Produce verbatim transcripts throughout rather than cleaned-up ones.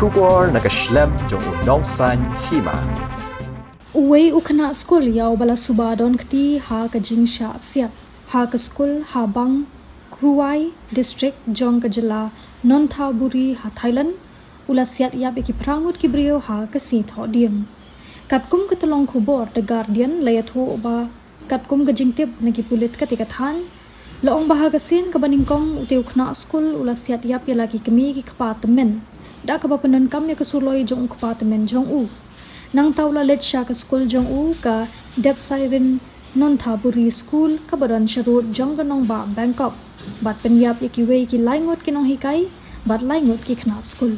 Khubor na ka shlem jong u Nongsaiñ Hima. Uwei u khynnah skul ïa uba la suba don kti ha ka jingshah siat ha ka skul ha Bang Kroi, district jong ka jylla Nonthaburi ha Thailand, u la siat ïap ïa ki phra ngut ki briew ha ka sngi Thohdieng. Katkum ka tyllong khubor The Guardian la ïathuh ba katkum ka jingtip na ki pulit katei ka thaiñ, la ong ba ha ka sien kaba nyngkong utei u khynnah skul u la siat ïap ïa la ki kmie ki kpa tymmen da kaba pyndonkam ïa ka suloi jong u kpa tymmen jong u. Nangta u la leit sha ka skul jong u, ka Depsairin Nonthaburi School, kaba don sharud jong ka nongbah Bangkok, bad pynïap ïa kiwei ki lai ngut ki nonghikai bad lai ngut ki khynnah skul.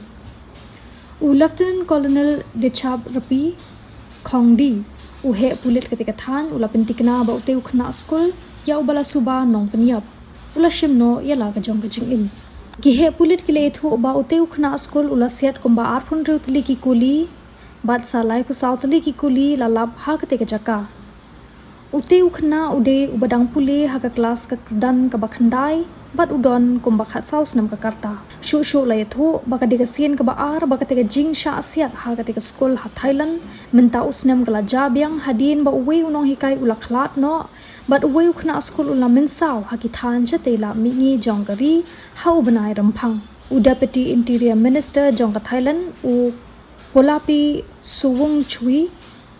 U Lieutenant Colonel Dechap Rapi Khongdi, u heh pulit katei ka thaiñ, u la pyntikna ba utei u khynnah skul ïa uba la suba nongpynïap u la shim noh ïa la ka jong ka jingim. Ki heh pulit ki la ïathuh ba utei u khynnah skul u la siat kumba arphew hynriew tylli ki kuli, bad sa laiphew saw tylli ki kuli la lap ha katei ka jaka. Utei u khynnah u dei uba dang pule ha ka klas ka kyrdan kaba khyndai, bad u don kumba khatsaw snem ka rta. Shuh shuh la ïathuh ba ka dei ka sien kaba ar ba katei ka jingshah siat ha katei ka skul ha Thailand. Mynta u snem ka la jia biang hadien ba uwei u nonghikai u la khlad noh bad uwei u khynnah skul u la mynsaw ha ki thaiñ shatei la mihngi jong ka ri ha u bnai Rymphang. U Deputy Interior Minister jong ka Thailand, u Polapi Suwung Chwi,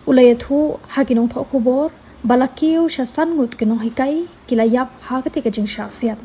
u la ïathuh ha ki nongthoh khubor ba la kiew sha san ngut ki nonghikai ki la ïap ha katei ka jingshah siat.